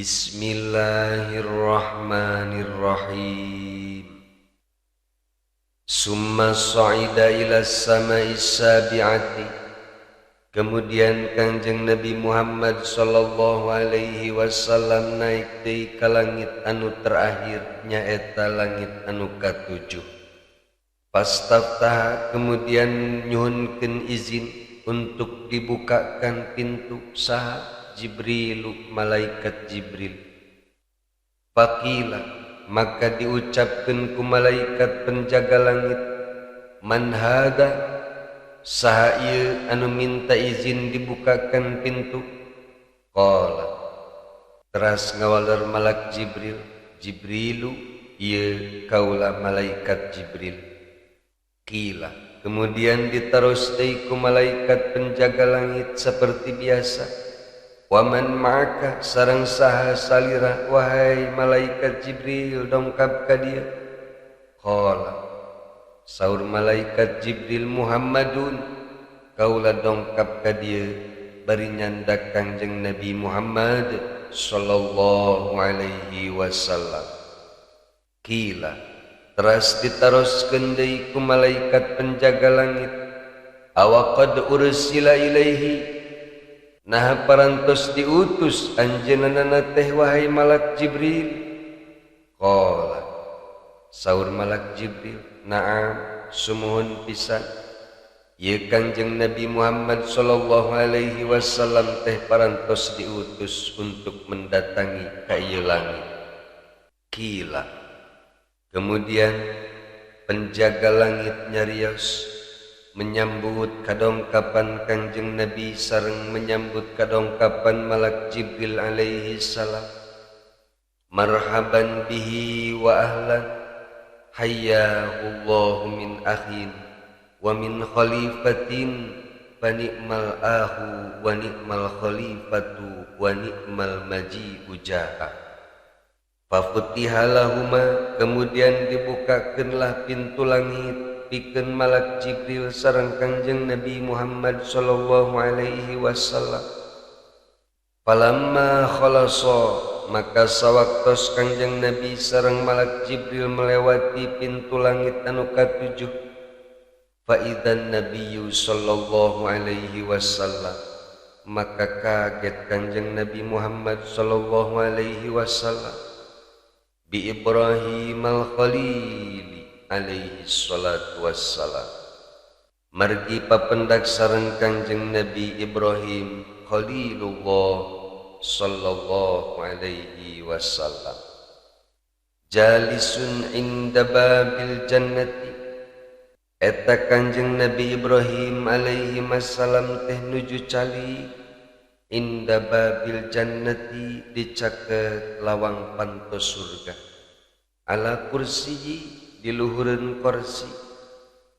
Bismillahirrahmanirrahim. Summa sa'ida ila sama'is sabi'ati. Kemudian Kangjeng Nabi Muhammad sallallahu alaihi wasallam naik deui ka langit anu terakhir, nyaeta langit anu katujuh. Pastaftaha, kemudian nyuhunkeun izin untuk dibukakan pintu saha Jibrilu, malaikat Jibril. Faqila, maka diucapkeun ku malaikat penjaga langit, man hada, saha ieu anu minta izin dibukakan pintu? Qala, teras ngawaler malak Jibril, Jibrilu, ieu kaula malaikat Jibril. Qila, kemudian ditaros deui ku malaikat penjaga langit seperti biasa, waman ma'aka, sareng saha salira wahai malaikat Jibril dongkap ka dieu? Qala, saur malaikat Jibril, Muhammadun, kaula dongkap ka dieu bari nyandak Kangjeng Nabi Muhammad sallallahu alaihi wasallam. Qila, teras ditaroskeun deui ku malaikat penjaga langit, awaqad ursila ilaihi, nah parantos diutus anjeunna teh wahai malak Jibril? Qala, saur malak Jibril, na'am, sumuhun pisan ieu Kangjeng Nabi Muhammad sallallahu alaihi wasallam teh parantos diutus untuk mendatangi ka ieu langit. Qila, kemudian penjaga langit nyarios menyambut kadongkapan Kangjeng Nabi sareng menyambut kadongkapan malak Jibril alaihi salam. Marhaban bihi wa ahlan, hayyahullahu min akhin wa min khalifatin, fa ni'mal ahu wa ni'mal khalifatu wa ni'mal maji'u ja'a. Fafutiha lahuma, kemudian dibukakeunlah pintu langit pikeun malak Jibril sareng Kangjeng Nabi Muhammad sallallahu alaihi wasallam. Falamma khalasa, maka sawaktos Kangjeng Nabi sareng malak Jibril melewati pintu langit anu katujuh, fa idzan nabiyyu sallallahu alaihi wasallam, maka kaget Kangjeng Nabi Muhammad sallallahu alaihi wasallam bi Ibrahim al-Khalil alaihi salatu wassalam. Margi papendak sareng Kangjeng Nabi Ibrahim Khalilullah sallallahu alaihi wasallam. Jalisun inda babil jannati, eta Kangjeng Nabi Ibrahim alaihi wassalam teh nuju calik inda babil jannati, dicaket lawang panto surga, ala kursiyi, diluhureun kursi,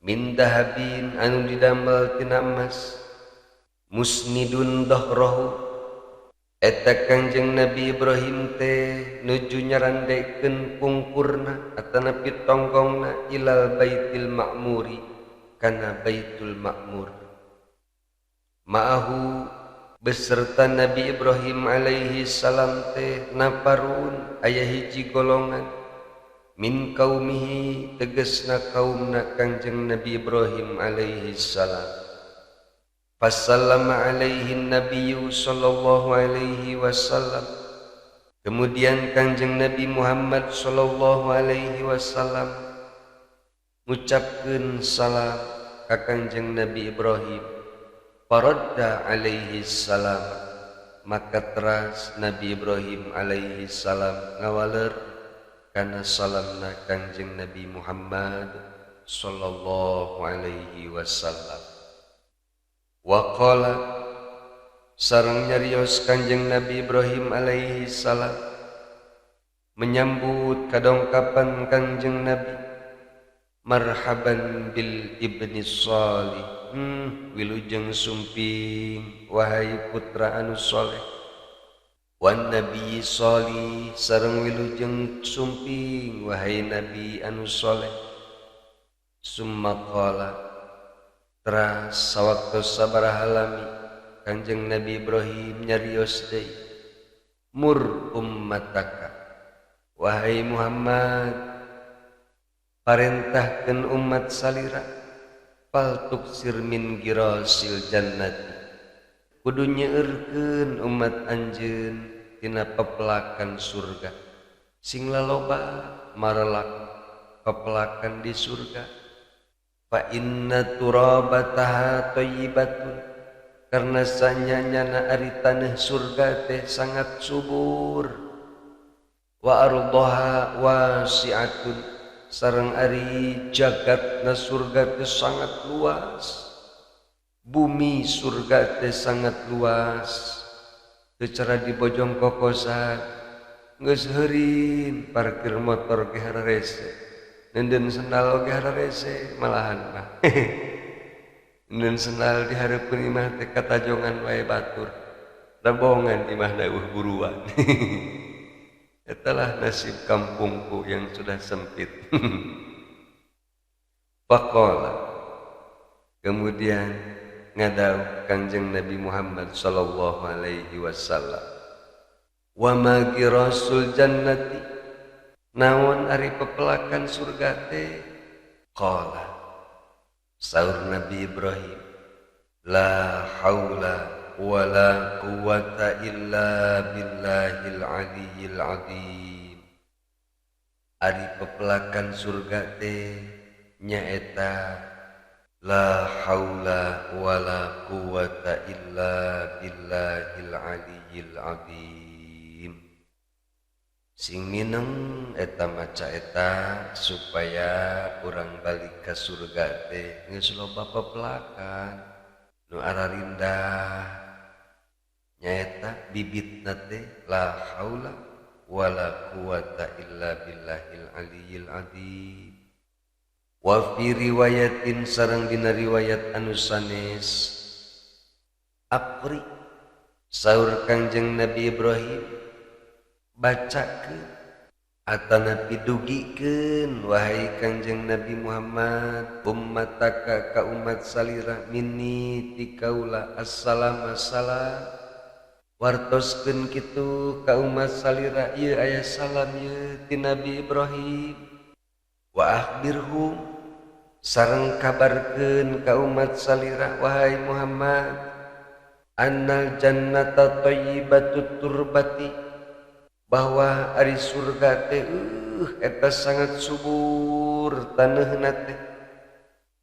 min dahabin, anu didamel tina emas, musnidun dahrahu, eta Kangjeng Nabi Ibrahim teh nuju nyarandekeun pungkurna atanapi tonggongna ilal baitil ma'muri, kana baitul ma'mur. Ma'ahu, beserta Nabi Ibrahim alaihi salam teh naparun, aya hiji golongan min kaumihi, tegesna kaumna Kangjeng Nabi Ibrahim alaihi salam. Fasallama alaihi nabiyyu sallallahu alaihi wasallam, kemudian Kangjeng Nabi Muhammad sallallahu alaihi wasallam ngucapkeun salam ka Kangjeng Nabi Ibrahim. Faradda alaihi salam, maka teras Nabi Ibrahim alaihi salam ngawaler kana salamna Kangjeng Nabi Muhammad sallallahu alaihi wasallam. Wa qala, sareng nyarios Kangjeng Nabi Ibrahim alaihi salam menyambut kadongkapan Kangjeng Nabi, marhaban bil ibni salih, wilujeng sumping wahai putra anu soleh, wan nabi salih, sareng wilujeng sumping wahai nabi anu soleh. Summa qala, teras sawaktu sabaraha lami Kangjeng Nabi Ibrahim nyarios deui, Mur ummataka, wahai Muhammad, parentahkeun umat salira fal tuksir min girasil jannati, kudu nyeurkeun umat anjeun tina pepelakan surga, sing laloba marelak pepelakan di surga. Fa inna turabataha thayyibatun, karena sanyanyana ari tanah surga teh sangat subur. Wa ardaha wasi'atun, sareng ari jagatna surga teh sangat luas, bumi surga teh sangat luas. Secara di bojong kokosan geus heurin parkir motor ge hararese, nenden sendal oge hararese malahan mah. Nenden sendal di hareupeun imah teh katajongan wae batur, rebongan imahna eueuh buruan. Etalah nasib kampungku yang sudah sempit. Faqala, kemudian ngadau Kangjeng Nabi Muhammad sallallahu alaihi wasallam, wa ma girasul jannati, naon ari pepelakan surga teh? Qala, saur Nabi Ibrahim, la haula wala quwata illa billahil aliyyil azim. Ari pepelakan surga teh nyaeta la haula wala quwata illa billahil aliyyil azim. Sing mineng eta maca eta supaya urang balik ka surga teh geus loba pepelakan nu ararindah, nyaeta bibitna teh la haula wala quwata illa billahil aliyyil azim. Wa fi riwayatin, sareng dina riwayat anu sanes, aqri, saur Kangjeng Nabi Ibrahim, bacakeun atanapi dugikeun wahai Kangjeng Nabi Muhammad ummataka ka umat salira minni ti kaula assalam assalam, wartoskeun kitu ka umat salira ieu aya salam ieu ti Nabi Ibrahim. Wa akhbirhum, sareng kabarkeun ka umat salira wahai Muhammad, annal jannata thayyibatut turbati, bahwa ari surga teh eta sangat subur taneuhna teh,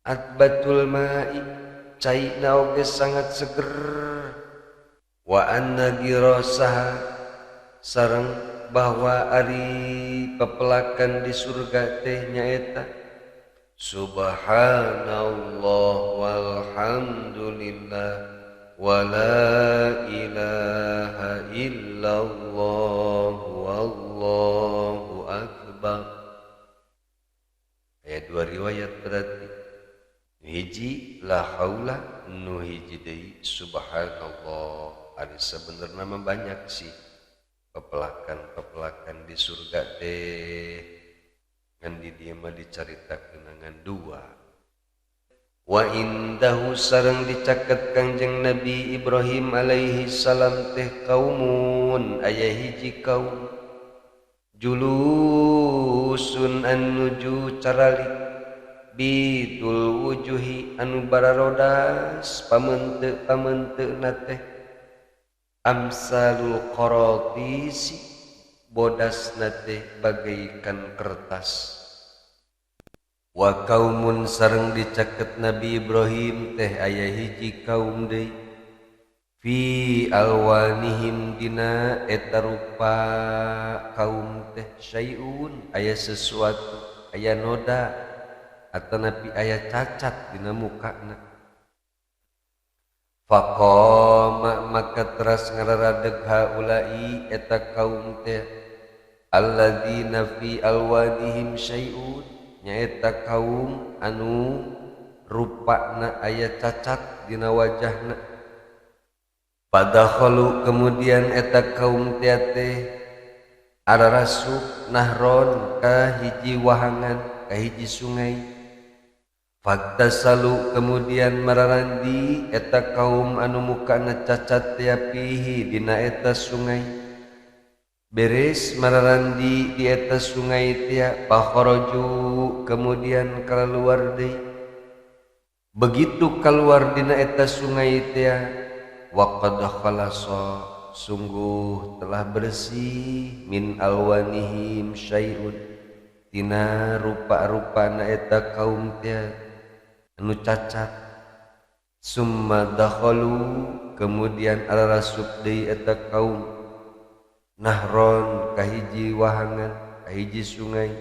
atbatul ma'i, caina oge sangat seger. Wa anna girasaha, sareng bahwa ari pepelakan di surga teh nyaeta subhanallah walhamdulillah wala ilaha illallah wallahu akbar. Aya dua riwayat berarti, nu hiji la haula, nu hiji deui subhanallah. Ari sebenarnya mah banyak sih pepelakan-pepelakan di surga teh, ngan di dieu mah dicaritakeun ngan dua. Wa indahu, sareng dicaket Kangjeng Nabi Ibrahim alaihi salam teh kaumun, aya hiji kaum julusun anuju caralik bidul wujuhi anu bararodas pamente-pamente na teh, amsalul qaratisi, bodasna teh bagaikan kertas. Wa kaumun, sareng dicaket Nabi Ibrahim teh aya hiji kaum deui, fi alwanihim, dina eta rupa kaum teh syai'un, aya sesuatu, aya noda atanapi aya cacat dina mukana. Faqama, maka teras ngararadeg haulai eta kaum teh, alladzina fi alwanihim syai'un, nyaeta kaum anu rupana aya cacat dina wajahna. Padakhalu, kemudian eta kaum teh ararasuk nahron ka hiji wahangan, ka hiji sungai. Fagtasalu, kemudian mararandi eta kaum anu mukana cacat teh pihi dina eta sungai. Beres mararandi di eta sungai teh pakharaju kemudian keluar deui. Begitu keluar dina eta sungai teh waqad khalasa sungguh telah bersih min alwanihim syai'un tina rupa-rupana eta kaum teh anu cacat. Summa dakhalu kemudian arasup deui eta kaum nahron kahiji wahangan kahiji sungai.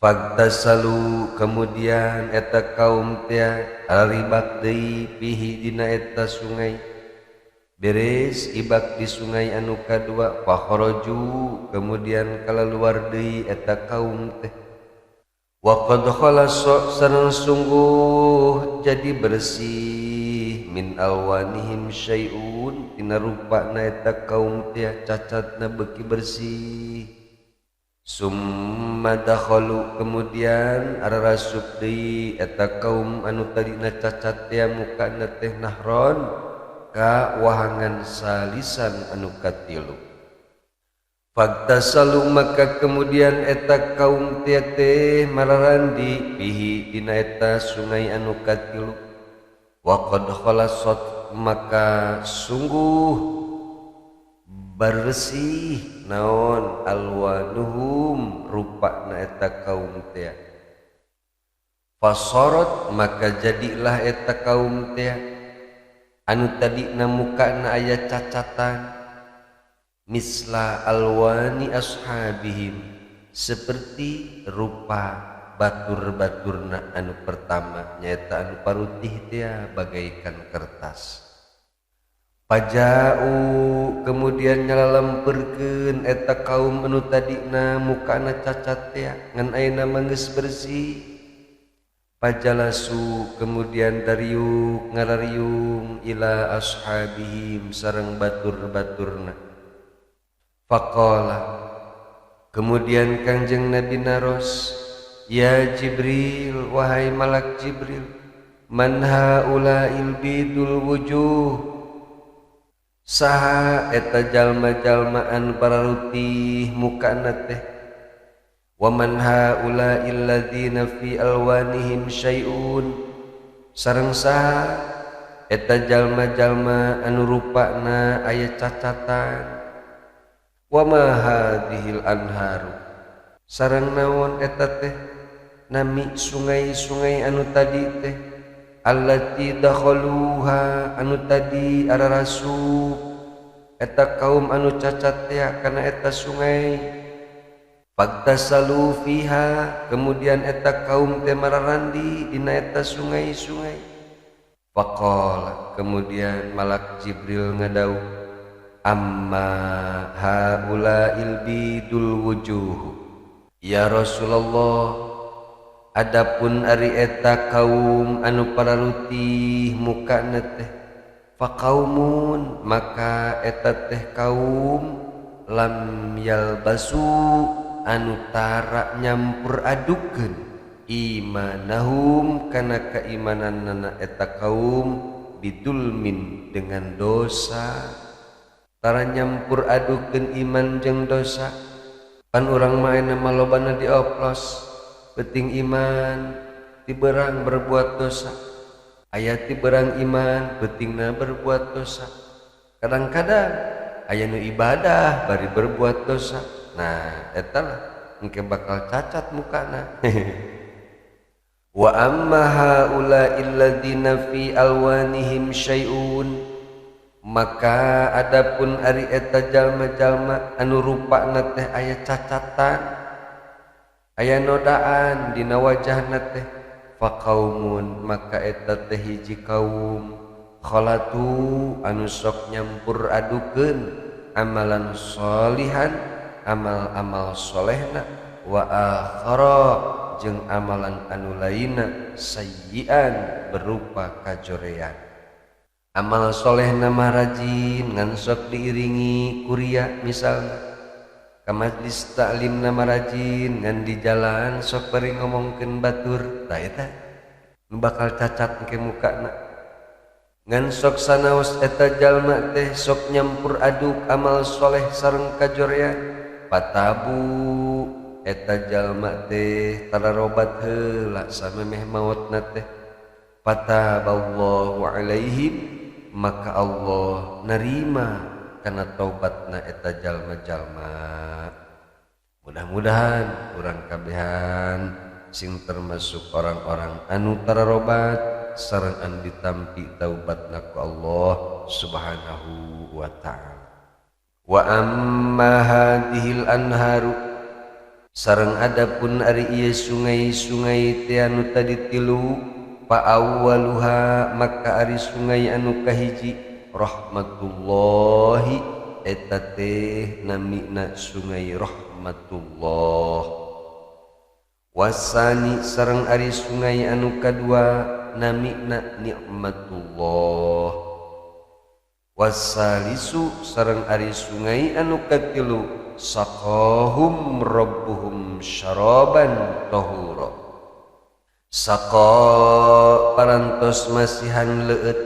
Fagtasalu kemudian eta kaum teh aribak deui pihi dina eta sungai. Beres ibak di sungai anu kadua fakharaju kemudian kalaluar deui eta kaum teh. Wa qad khalasa sareng sungguh jadi bersih min alwanihim syai'un tina rupana eta kaum teh cacatna beuki bersih. Summa dakhalu kemudian ararasup deui eta kaum anu tadina cacat teh mukana teh nahron ka wahangan salisan anu katilu. Fagtasalu maka kemudian eta kaum teh mararandi pihi dina eta sungai anu katilu. Wa qad khalasat maka sungguh bersih naon alwanuhum rupana eta kaum teh. Fasorot maka jadilah eta kaum teh anu tadina mukana aya cacatan misla alwani ashabihim seperti rupa batur-baturna anu pertama nyaeta anu parutih teh bagaikan kertas. Pajau kemudian nyalalemperkeun eta kaum anu tadina mukana cacat teh ngan ayeuna mah geus bersih. Pajalasu kemudian dariuk ngarariung ila ashabihim sareng batur-baturna. Faqala kemudian Kangjeng Nabi naros, ya Jibril, wahai malak Jibril, man haula'il bidul wujuh, saha eta jalma-jalmaan pararutih mukana teh. Wa man haula'il ladzina fi alwanihim syai'un, sareng saha eta jalma-jalma anu rupana aya cacatan. Wa ma hadhil anharu, sareng naon eta teh nami sungai-sungai anu tadi teh allati dakhaluha anu tadi ararasup eta kaum anu cacat teh kana eta sungai. Fagtasalu fiha kemudian eta kaum teh mararandi dina eta sungai-sungai. Faqala kemudian malak Jibril ngadau, amma haula'il bidul wujuh, ya Rasulullah, adapun ari eta kaum anu pararutih mukana teh faqaumun maka eta teh kaum lam yalbasu anu tara nyampur adukeun imanahum kana keimananana eta kaum bidulmin dengan dosa. Tara nyampur adukeun iman jeung dosa. Pan urang mah ayeuna mah lobana dioplos penting iman tiberang berbuat dosa, aya tiberang iman pentingna berbuat dosa. Kadang-kadang aya nu ibadah bari berbuat dosa. Nah eta lah engke bakal cacat mukana. Wa amma haula'il ladzina fi alwanihim syai'un, maka adapun ari eta jalma-jalma anu rupana teh aya cacatan aya nodaan dina wajahna teh faqaumun maka eta teh hiji kaum khalatu anu sok nyampur adukeun amalan sholihan amal-amal solehna wa akhara jeung amalan anu lainna sayyian berupa kajorean. Amal solehna mah rajin ngan sok diiringi kuria misalna, ka majlis taklim nama rajin ngan di jalan sok bari ngomongkeun batur, tah eta nu bakal cacat ke mukana. Ngan sok sanaos eta jalma teh sok nyampur aduk amal soleh sareng kajorean patabu eta jalma teh tararobat heula samemeh maotna teh pataballahu alaihim maka Allah narima kana taubatna eta jalma-jalma. Mudah-mudahan urang kabehan sing termasuk orang-orang anu tararobat sareng anu ditampi taubatna ku Allah Subhanahu wa ta'ala. Wa amma hadhil anharu sareng adapun ari ieu sungai-sungai teh anu tadi tilu fa awwaluha maka ari sungai anu kahiji rahmatullahi eta teh namina sungai rahmatullah. Wasani sareng ari sungai anu kadua namina nikmatullah. Wasalisu sareng ari sungai anu katilu saqahum rabbuhum syaraban tahura. Saqa parantos masihan leueut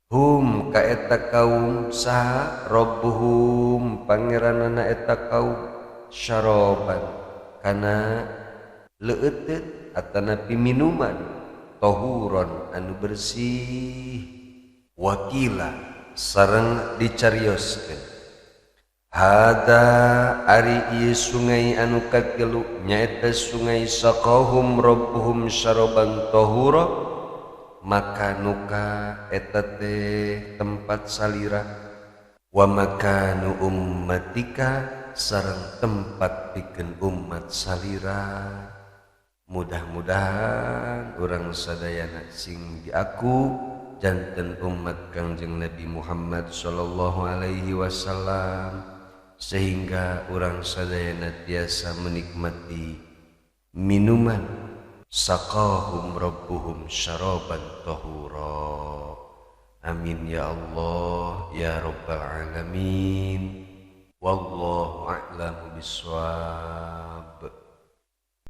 hum ka eta kaum saha rabbuhum pangeranana eta kaum syaraban kana leueut atanapi minuman tahuron anu bersih. Wakila sareng dicarioskeun hada ari ieu sungai anu katilu nyaeta sungai saqahum rabbuhum syaraban tahura maka nuka eta teh tempat salira wa makanu ummatika sareng tempat pikeun umat salira. Mudah-mudahan urang sadayana sing diaku janten umat Kangjeng Nabi Muhammad sallallahu alaihi wasallam sehingga urang sadayana tiasa menikmati minuman saqahum rabbuhum syaraban tahura. Amin ya Allah ya rabbal alamin. Wallahu a'lamu bissawab.